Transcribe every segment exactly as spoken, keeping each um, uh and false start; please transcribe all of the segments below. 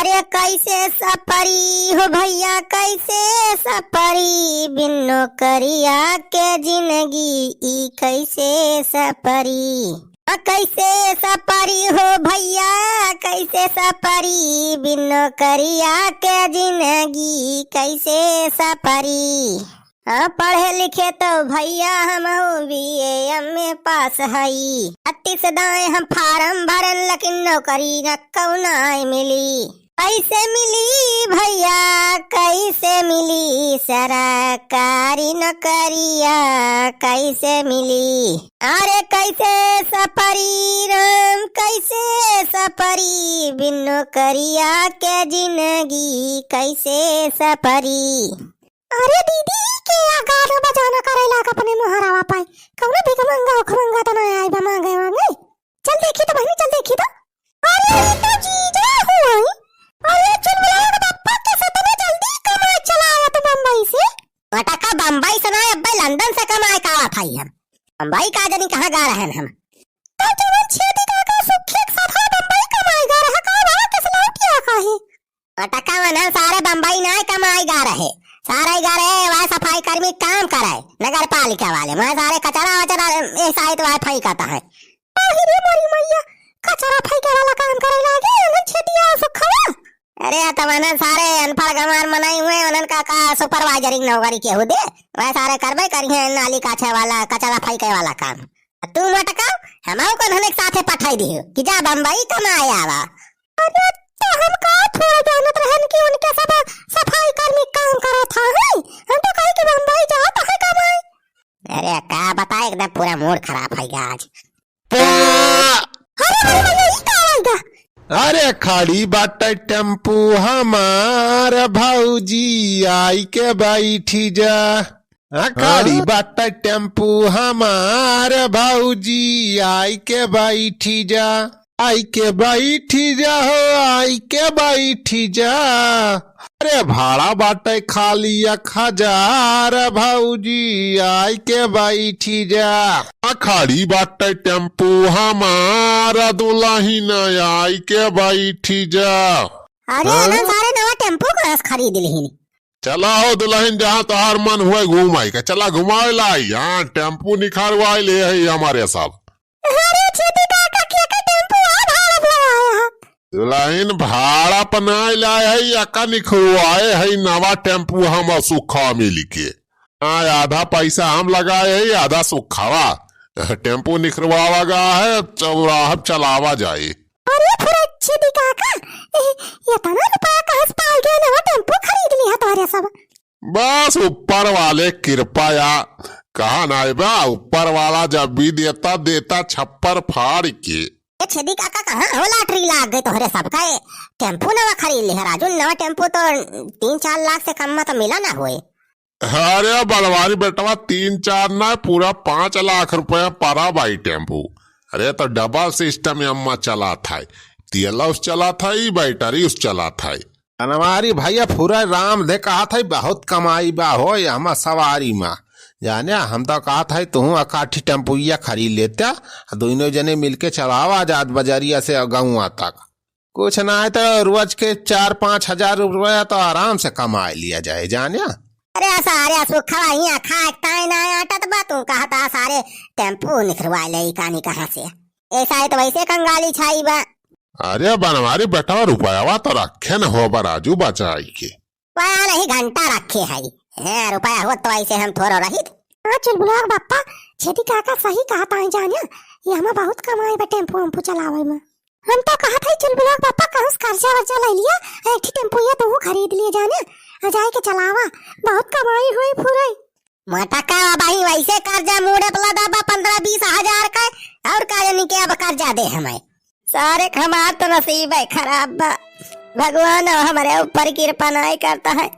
रे कैसे सपरी हो भैया, कैसे सपरी, बिन नौकरिया के जिंदगी ई कैसे सपरी। आ, कैसे सपरी हो भैया, कैसे सपरी, बिन नौकरिया के जिंदगी कैसे सपरी। हाँ, पढ़े लिखे तो भैया हमहू बी ए एम ए पास हई। अत्ती से दाएं हम फार्म भरन, लेकिन नौकरी न कौनाय मिली। कैसे मिली भैया, कैसे मिली सरकारी नौकरिया, कैसे मिली? अरे कैसे सपरी राम, कैसे सपरी, बिन नौकरिया के जिंदगी कैसे सपरी? अरे दीदी, के आ गाना बजाना करे लाग अपने मोहरावा पाए? कौनो भिखमंगा उखमंगा त ना आए बा मांगे वांगे? चल देखी तो बहिनी, चल देखी तो। अरे, ई तो जीजा हुआ। अरे, चुलबुलावा के बप्पा, कैसे तने जल्दी कमाए चला आया तू बम्बई से? मटका बम्बई से ना, अब्बे लंदन से कमाए का आवत हई हम। बम्बई का जनी कहाँ गा रहन हम। तो जवन छेदी काका सुखिया के साथ बम्बई कमाए गा रहा का, वहाँ कैसे लौट आया काहे? अटका मनन सारे बम्बई नाय कमाई गा रहे, सारे गा रहे वह सफाई कर्मी काम करे, नगर पालिका वाले, वह सारे कचरा वचरा ए साइड वह फेंकता है। आहि रे मोरी मैया, कचरा फेंके वाला काम करे लागे, अनन छेतिया सुखवा। अरे, तब अनन सारे अनपढ़ गंवार मनई हुए, उनन का, का सुपरवाइजर की नौकरी केहू दे, वह सारे करबे करिहे नाली काछे वाला, कचरा फेंके वाला काम। तू मटका, हमहू को उन्हने के साथे पठाई दियो कि जा बम्बई कमाए आवा। अरे, तो हम का थोड़ा जानत रहन कि उनके सब सफाई कर्मी काम करत हई। हम तो कही कि बम्बई जात है कमाए। अरे, का बताए, एकदम पूरा मूड खराब है आज। अरे, अरे, अरे, ई का आवाज बा? अरे, खड़ी बाटे टेम्पू हमार भौजी, आई के बैठी जा। हाँ, खड़ी हाँ? बाटे टेम्पू हमार भौजी, आई के बैठी जा। आई के बैठी जा हो, आई के बैठी जा। अरे भाड़ा बाटे खाली एक हजार भौजी, आई के बैठी जा। आ खड़ी बाटे टेम्पू हमार दुलहिन, आई के बैठी जा। अरे हाँ? अनन सारे नवा टेम्पू कहाँ से खरीद लिहिन? चला हो दुलहिन, जहाँ तोहार मन हुए घूम आई के, चला घुमाए लाई। हाँ, टेम्पू निखरवाए ले है हमारे सब। अरे छेदी काका, के के टेम्पू आ भाड़ा पे लगाए है? दुलहिन भाड़ा पे नाय लाए है, यका निखरवाए है नवा टेम्पू हम सुखा मिल के। हाँ, आधा पैसा हम लगाए है, आधा सुखावा। टेम्पू निखरवावा गा है, चौराहा पे चलावा जाए। अरे फुरच्छेदी काका, ए, इतना रुपया कहाँ से पाल गए, नवा टेम्पू खरीद लिया तोहरे सब? बस ऊपर वाले कृपया, कहा नाय बा, ऊपर वाला जब भी देता, देता छप्पर फाड़ के। ए छेदी काका, कहाँ हो लॉटरी लाग गई तोहरे सबका? ए, टेम्पू नवा खरीद लिया राजू, नवा टेम्पू तो तीन चार लाख से कम में तो मिला ना होए। अरे बनवारी बेटवा, तीन चार ना, पूरा पाँच लाख रुपया परा बाई टेम्पू। अरे तो डबल सिस्टम अम्मा चलात है, तेल उस चलात है, ई बैटरी उस चलात है। बनवारी भैया, फुरा राम दे कहत है, बहुत कमाई बा हो ये हमार सवारी मा। जाने, हम तो कहत है, तू अकाठी टेम्पुइया खरीद लेता, दोनों जने मिलके चलावा जात बजरिया से गौवा तक। कुछ ना है तो रोज के चार पाँच हजार रुपया तो आराम से कमाए लिया जाए, जाने। अरे सारे सुखवा हियाँ खाए ताई ना आटत बा, तू कहता सारे टेम्पू निखरवा ले कानी कहाँ से? ऐसा है तो वैसे कंगाली छाई बा। अरे बनवारी बेटवा, रुपयावा तो रखे न हो बा राजू बचाई के। वह नहीं घंटा रखे है। हाँ, रुपया हो तो ऐसे हम थोड़ो रहित। हाँ, चुलबुलाक बप्पा, छेदी काका सही कहत है जाने, ये हमें बहुत कमाई बा टेम्पू वेम्पू चलावे में। हम तो कहत है चुलबुलाक बप्पा, कहूँ से कर्जा वर्जा ले लिया, एक ठी टेम्पुइया तू खरीद लिए जाने, आ जाए के चलावा, बहुत कमाई हुई फुरई। मोटका भाई, वैसे कर्जा मूड़े पे लदा बा पन्द्रह बीस हजार का, और का जानी के अब कर्जा दे हमें। सारे हमार तो नसीब है खराब बा। भगवान अब हमरे ऊपर कृपा नाय करता है।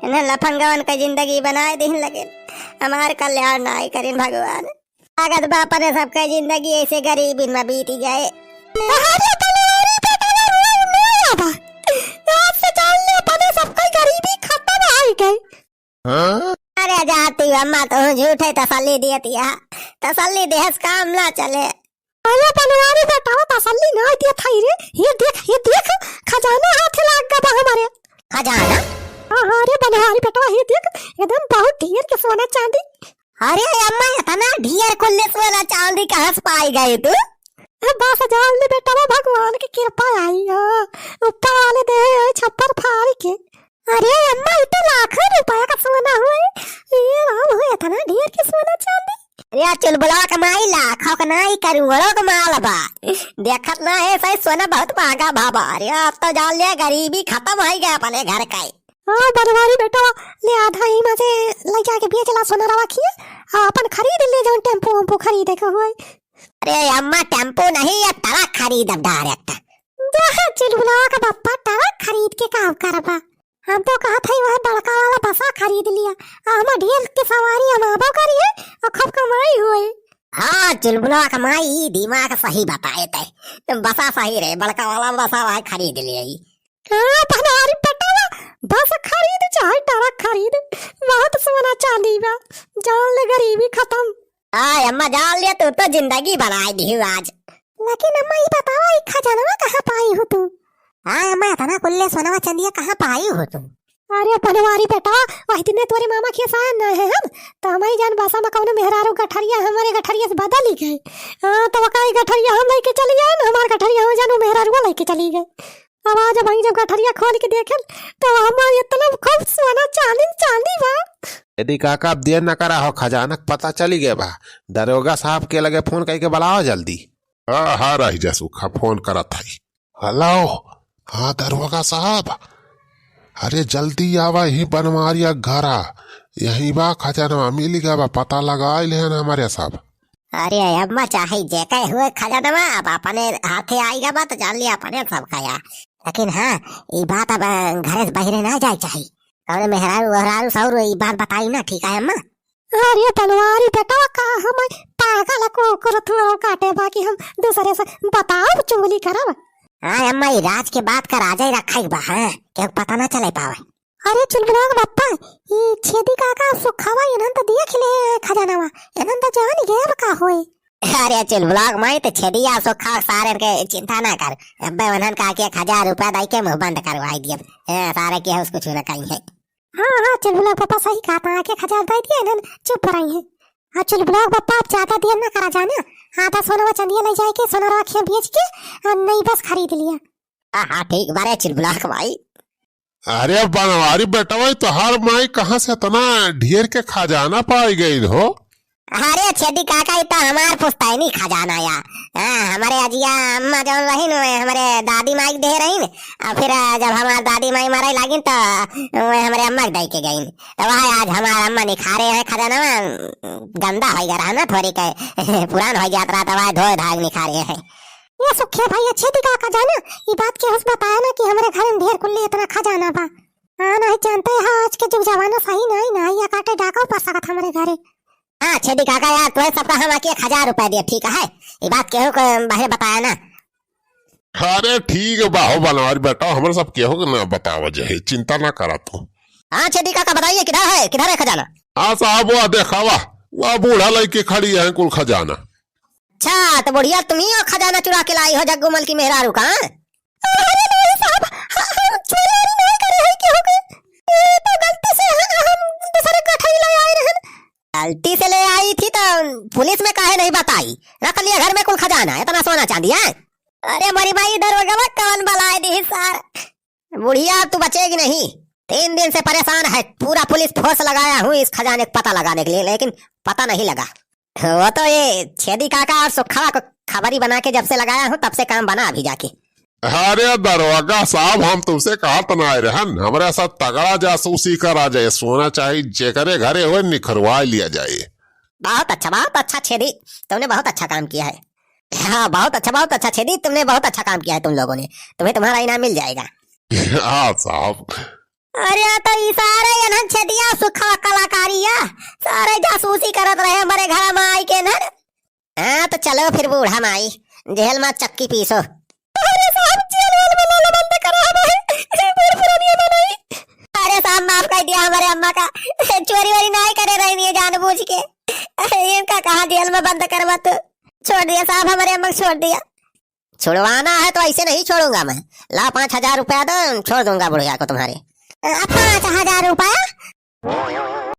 इन्हें लफंगवन का जिंदगी बनाए दिन लगे, हमार कल्याण नाय करिन भगवान। लागत बा अपने सबके जिंदगी ऐसे गरीबी में बीत जाए। अरे तलवारी पे तलवार रोए ना आवा। आज से जान ले अपने सबके गरीबी खत्म हो गई। हाँ? अरे जाती अम्मा, तो झूठे तसल्ली दियतिया, तसल्ली देहस काम ना चले। अरे बनवारी बेटवा, तसल्ली ना दिया था रे। ये देख, ये देख, खजाना हाथ लाग गा जाना। अरे बनवारी बेटवा, ही देख, एकदम बहुत ढेर के सोना चांदी। अरे अम्मा, इतना ढेर कुल्ले सोना चांदी कहाँ से पाई गए तू? ए, बस जान ले बेटवा, भगवान की कृपा आई हो, ऊपर वाले दे छप्पर फाड़ के। अरे अम्मा, ई तो लाखों रुपया का सोना हुए। ए राम हो, इतना ढेर के सोना चांदी। अरे चुलबुला के माई, लाखों के नाई, करोड़ों के माल बा। देखत ना है सही, सोना बहुत महंगा भा बा। अरे अब तो जान ले, गरीबी खत्म होइ गया अपने घर का। हाँ बनवारी बेटवा, ले आधा ही में से लइका के बेच ला सोना रवा खिए, आ अपन खरीद ले जौन टेम्पो वेम्पो खरीदे के हुए। अरे अम्मा, टेम्पो नहीं, ये ट्रक खरीदब direct। जा चुलबुला के बप्पा, ट्रक खरीद के काम करबा। हम तो कहत हई वह बड़का वाला बसा खरीद लिया, आ हम ढेर के सवारी हम आबो करी है, और खूब कमाई हुई। हाँ चुलबुला के माई, ई दिमाग सही बताए ते, बसा सही रहे, बड़का वाला बसा वह खरीद लिया ई। हाँ बनवारी बेटवा, बस खरीद चाहे ट्रक खरीद, बहुत सोना चांदी बा, जान ले गरीबी खत्म। आय अम्मा, जान ले, तू तो जिंदगी बनाए दिहू आज। लेकिन अम्मा, ई बतावा, ई खजानवा कहाँ पाई हो तू? हाँ अम्मा, इतना कुल्ले सोनवा चंदिया कहाँ पाई हो तू? अरे बनवारी बेटा, वही दिने तोरे मामा के साथ न है हम, तो हमारी जान बसा में कौनो मेहरारू गठरिया हमारे गठरिया से बदल ही गए। हाँ, तो वकाई गठरिया हम लेके चली गए न, हमार गठरिया हम जानू मेहरारू लेके चली गए। अब आज भाई जब गठरिया खोल के देखेन, तो हमार इतना खूब सोना चांदी, चांदी बा। यदि काका, अब देर न करा हो, खजानक पता चली गए बा। दरोगा साहब के लगे फोन करके बुलाओ जल्दी। हाँ, हाँ, रह जा सुखा, फोन करत हई। हेलो, हाँ दरोगा साहब, अरे जल्दी आवा, यही बनवारिया घरा, यही बा खजानवा, मिल गया बा, पता लगा लेहन हमारे सब। अरे अम्मा, चाहे जेके हुए खजानवा, अब अपने हाथे आइगा बा, तो जान लिया अपने सब खाया। लेकिन हाँ, ई बात अब, अ, घरे से बहिरे ना जाए चाही। कौनो मेहरारू ओहरारू सौरू ई बात बताई ना, ठीक है अम्मा? अरे बनवारी बेटा, का हम पागल को करत हुआ काटे बा कि हम दूसरे से बताओ चुगली करब? हाँ अम्मा, ई राज के बात का राजा ही रखा ही बा, हाँ, केहू पता ना चले पावे। अरे चुलबुला के बप्पा, ई छेदी काका सुखावा इन्हन तो देख ले खजानावा, इन्हन तो जान गए अब का होए। अरे चुलबुला के माई, तो छेदिया सुखावा सारे के चिंता ना कर, अब्बे उन्हन का के एक हजार रुपया दाई के मुंह बंद करवाई दियब। ए, सारे के उसको छूना कहीं है। हाँ, हाँ, चुलबुला के बप्पा सही कहा था, एक एक हजार दाई दिया इन्हन चुप रही है। हाँ, चुलबुला के बप्पा, आप ज्यादा देर ना करा जाना, आधा सोनवा चंदिया ले जाए के, सोनवा रखिया बेच के, और नई बस खरीद लिया। हाँ, हाँ, ठीक बारे चुलबुला के माई। अरे बनवारी बेटवा, तोहार माई कहाँ से इतना ढेर के खजाना पाई गई हो? अरे छेदी काका, ई तो हमार पुश्तैनी खजाना या। हाँ, हमारे अजिया अम्मा जौन रहीन, वे हमारे दादी माई के दे रहीन। आ फिर, आ, जब हमार दादी माई मरे लागिन, तो वे हमारे अम्मा के दे के गईन। तो वह आज हमार अम्मा निखारे हैं खजाना, गंदा हो गया रहा ना, थोड़ी के पुरान हो जात रहा, तो वह धोए धाग निखारे हैं। ये सुखे भाई, अच्छे दिखा खजाना, ये बात केहू से बताया ना कि हमारे घर में ढेर कुल्ली इतना खजाना बा। हाँ, नहीं जानते हैं, आज के जुग जमाना सही नहीं, नहीं या काटे डाका पड़ सकत हमारे घरे। हाँ, छेदी काका यार, तोहे सबका हम आके एक हजार रुपया दिए, ठीक है? ये बात केहू को बाहर बताया ना। अरे ठीक बा हो बनवारी बेटा, हमरे सब केहू के ना बतावा जाए, चिंता ना करा तू। हाँ, छेदी काका बताइए, किधर है, किधर है खजाना? हाँ साहब, वह देखावा, वह बूढ़ा लइके खड़ी है कुल खजाना। अच्छा, तो बुढ़िया तुम ही हो खजाना चुरा के लाई हो जग्गू मल की मेहरारू का, हाँ? अरे नहीं साहब, ह-, हम चोरी वोरी नहीं करे हैं केहू के। ये तो गलती से ह-, हम दूसरे गठरी ले आए रहन। गलती से ले आई थी तो पुलिस में काहे नहीं बताई? रख लिया घर में कुल खजाना, इतना सोना चांदी है। अरे मरी माई, दरोगवा कौन बलाए दी सार? बुढ़िया, तू बचेगी नहीं। तीन दिन से परेशान है, पूरा पुलिस फोर्स लगाया हूँ इस खजाने का पता लगाने के लिए, लेकिन पता नहीं लगा। वो तो ये छेदी काका और सुखवा को खबरी बना के जब से लगाया हूँ, तब से काम बना अभी जाके। अरे दरोगा साहब, हम तुमसे कहत ना आए रहन, हमारे साथ तगड़ा जासूसी करा जाए, सोना चाहे जेकरे घरे होए निखरवा लिया जाए। बहुत अच्छा, बहुत अच्छा छेदी, तुमने बहुत अच्छा काम किया है। हाँ, बहुत अच्छा, बहुत अच्छा छेदी, तुमने बहुत अच्छा काम किया है तुम लोगों ने, तुम्हें तुम्हारा इनाम मिल जाएगा। हाँ साहब। अरे तो ई सारे एनहन छेदिया सुखा कलाकारी या, सारे जासूसी करत रहे हमारे घर में आई के एनहन। हाँ तो चलो फिर बूढ़ा माई, जेल में चक्की पीसो। अरे साहब, जेल वेल में ना बंद करो हमें, बूढ़ पुरानिया ना नहीं। अरे साहब, माफ कर दिया हमारे अम्मा का, चोरी वोरी नहीं करे रही है जानबूझ के। इनका कहाँ जेल में बंद करवा तू? छोड़ दिया साहब, हमारे अम्मा को छोड़ दिया। छुड़वाना है तो ऐसे नहीं छोड़ूंगा मैं। ला पाँच हजार रुपया दो, छोड़ दूंगा बुढ़िया को तुम्हारे। पाँच हजार रुपया।